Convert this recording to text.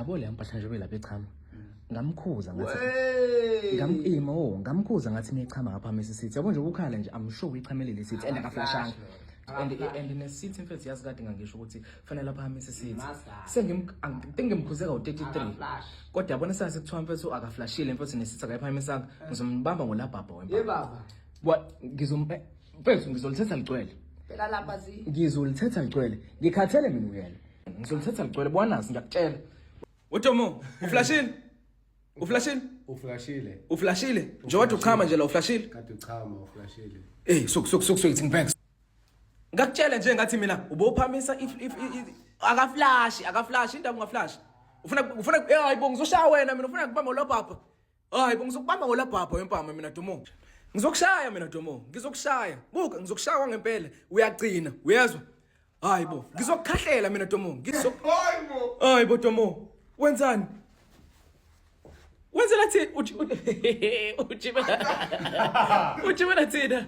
Yabo le mpahla nje belapha echama. Ngamkhuza ngathi ngamima oh ngamkhuza ngathi ngichama ngapha mesithi. Yabo nje ukukhala nje I'm sure uyichamelile isithi and akaflashanga. And nesithi mfethu yazi kade ngangisho ukuthi fanele aphamise isithi. Sengim ngimkhuze kawu 33. Kodwa yabona sase kuthiwa mfethu akaflashile mfethu nesithi akayiphakamisanga ngizombamba ngolabhabha wempa. Ye baba. What ngizom mfethu ngizolithetha ligcwele. Phela lapha si. Ngizolithetha ligcwele. Ngikhathele mina uyena. Ngizolithetha ligcwele bwanazi ngiyakutshela. Utomo, uflashile? Uflashile? Uflashile. Uflashile? Njengoba uchama nje la uflashile? Kade uchama uflashile. Eh, suku suku suku suku ngibheke. Ngakutshela nje ngathi mina ubophamisa if if akaflashi, akaflashi indaba ungaflashi. Ufuna ufuna eh hayibo ngizoshaya wena mina ufuna kubamba lo baba. Hayibo ngizokubamba ngolabhabha wempama mina Dumo. Ngizokushaya mina Dumo, ngizokushaya. Buka ngizokushaya kwangempela. Uyagcina, uyezwa? Hayibo, ngizokukhahlela mina Dumo. Ngizo Hayibo. Hayibo Dumo. Wenzani? Wenzela thina ujimela. Ujimela thina.